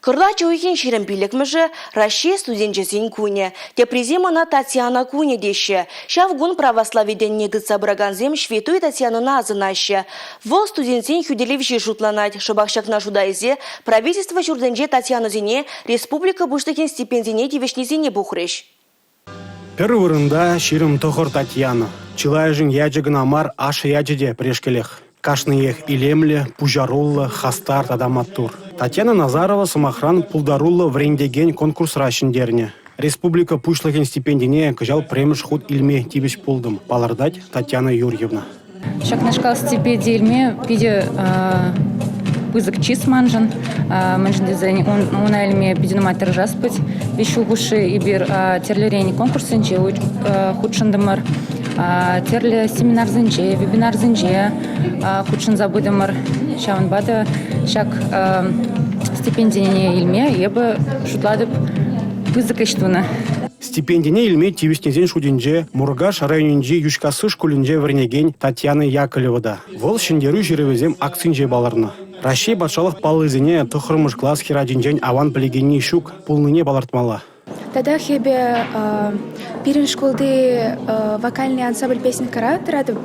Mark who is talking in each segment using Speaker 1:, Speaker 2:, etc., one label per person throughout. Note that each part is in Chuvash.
Speaker 1: Кӑрлач уйӑхӗн 25-мӗшӗ Раҫҫей студенчӗсен кунӗ. Теприсем ӑна Татьяна кунӗ теҫҫӗ. Ҫав кун православи тӗнне тытса пыракансем Ҫветтуй Татьянӑна асӑнаҫҫӗ. Вӑл студентсен хӳтӗлевҫи шутланать. Шӑпах ҫакна шута илсе правительство ҫуртӗнче Татьянӑсене республика Пуҫлӑхӗн стипендине тивӗҫнисене пухрӗҫ.
Speaker 2: Пӗр вырӑнта 29 Татьяна. Чылайӑшӗн ячӗ кӑна мар, ашшӗ ячӗ те пӗрешкелех. Кашниех илемлӗ, пуҫаруллӑ, хастар тата маттур. Татьяна Назарова, сӑмахран, пултаруллӑ вӗрентекен конкурсра ҫӗнтернӗ. Республика Пуҫлӑхӗн стипендине кӑҫал пӗрремӗш хут илме тивӗҫ пултӑм, палӑртать Татьяна Юрьевна.
Speaker 3: Ҫакнашкал стипенди илме питӗ пысӑк чыс маншӑн. Мӗншӗн тесен уна илме питӗ нумай тӑрӑшас пулать. Виҫ ҫул хушши эпир тӗрлӗрен конкурссенче хутшӑнтӑмӑр, тӗрлӗ семинарсенче, вебинарсенче хутшӑнса пытӑмӑр. Ҫавӑнпа та ҫак стипендине илме эпӗ шутлатӑп пысӑк ӗҫ тунӑ.
Speaker 2: Стипендине илме тивӗҫнисен шутӗнче Муркаш районӗнчи Йӳҫкасси шкулӗнче вӗренекен Татьяна Яковлева та. Вӑл Ҫӗнтерӳ ҫырӑвӗсем акцинче палӑрнӑ. Раҫҫей патшалӑх паллисене тӑххӑрмӗш класс хӗрачинчен аван пӗлекенни ҫук пулнине палӑртмалла.
Speaker 4: Татах эпӗ пирӗн шкулти вокальный ансамбль песенкӑра тӑратӑп.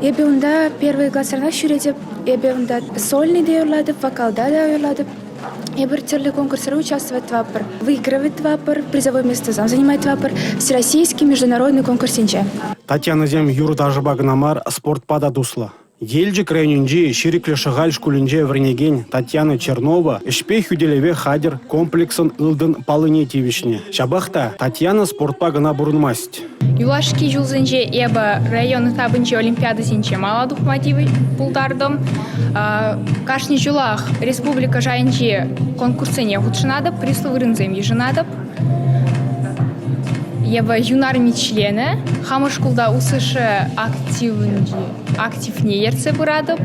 Speaker 4: Эпӗ унта первый класранах ҫӳретӗп. Эпӗ унта сольный те юрлатӑп, вокалта та юрлатӑп. Эпир тӗрлӗ конкурсра участвовать тӑватпӑр, выигрывать тӑватпӑр, призовой местосем занимать тӑватпӑр Всероссийский международный конкурссенче.
Speaker 2: Татьянӑсем юрӑ-ташӑпа кӑна мар, спортпа та туслӑ. Елчӗк районӗнчи Ҫирӗклӗ Шӑхаль шкулӗнче вӗренекен Татьяна Чернова ӗҫпе хӳтӗлеве хатӗр комплексӑн ылтӑн паллине тивӗҫнӗ. Ҫапах та Татьяна спортпа кӑна пурӑнмасть.
Speaker 5: Юлашки ҫулсенче эпӗ район этапӗнчи олимпиадӑсенче мала тухма пултартӑм. Кашни ҫулах республика шайӗнчи конкурссене хутшӑнатӑп, призлӑ вырӑнсем йышӑнатӑп. Эпӗ юнарми членӗ, хамӑр шкулта УСШ активне ертсе пыратӑп.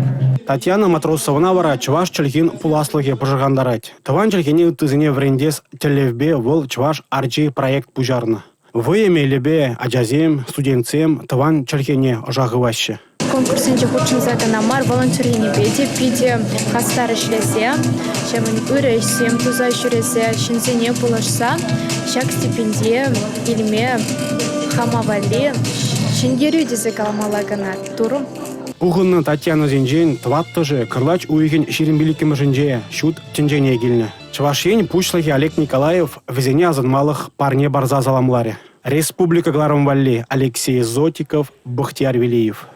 Speaker 2: Татьяна Матросовӑна вара чӑваш чӗлхин пуласлӑхӗ пӑшӑрхантарать. Тӑван чӗлхене ыттисене вӗрентес тӗллевпе вӑл «Чӑваш арчи» проект пуҫарнӑ. Вӑйӑ мелӗпе ачасем, студентсем тӑван чӗлхене ӑша хываҫҫӗ.
Speaker 6: Конкурссенче хутшӑнса кӑна мар, волонтер енӗпе те питӗ хастар ӗҫлесе, ҫавӑн ырӑ ӗҫсем туса ҫӳресе, ҫынсене пулӑшса ҫак стипендие илме хама валли ҫӗнтерӳ тесе каламалла кӑна турӑм.
Speaker 2: Пухӑннӑ Татьянӑсенчен тӑваттӑшӗ кӑрлач уйӑхӗн 25-мӗшӗнче ҫут тӗнчене килнӗ. Чӑваш Ен Пуҫлӑхӗ Олег Николаев вӗсене асӑнмалӑх парне парса саламларӗ. Республика кӑларӑм валли Алексей Зотиков, Бахтияр Велиев.